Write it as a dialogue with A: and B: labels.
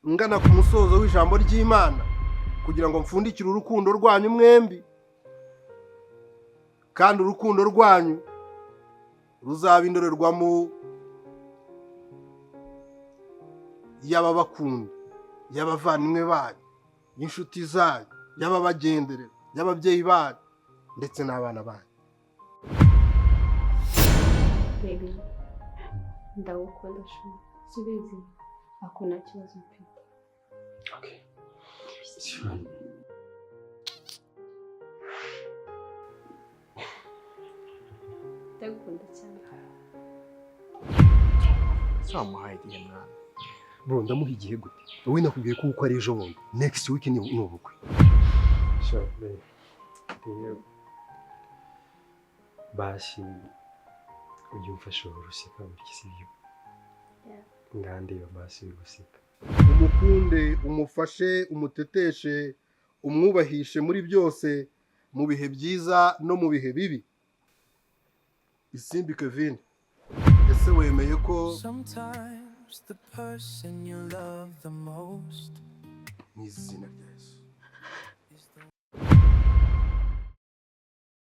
A: Ngana ku musozo w'ijambo ry'Imana kugira ngo mfundikire urukundo rwanyu mwembi, kandi urukundo rwanyu ruzaba indorerwamo y'ababakunda, y'abavandimwe banyu, y'inshuti zanyu, y'ababagenderera, y'ababyeyi banyu ndetse n'abana banyu.
B: Baby, ndagukunda shu, subizi ako nta kibazo mfite.
C: Okay. It's fine.
B: Ndagukunda cyane.
C: Wamuhaye igihe, mwana?
D: Bro, ndamuha igihe gute? Wowe nakubwiye ko uko ari ejo bundi, next week ni ubukwe.
C: Sure, babe. Rero basi ujye umfasha uhora useka gutya, sibyo?
B: Yeah.
C: Ngandeba basi uri guseka.
A: Umukunde, umufashe, umuteteshe, umwubahishe muri byose, mu bihe byiza no mu bihe bibi. Isimbi Kevin, ese wemeye ko
E: Sometimes the person you love the most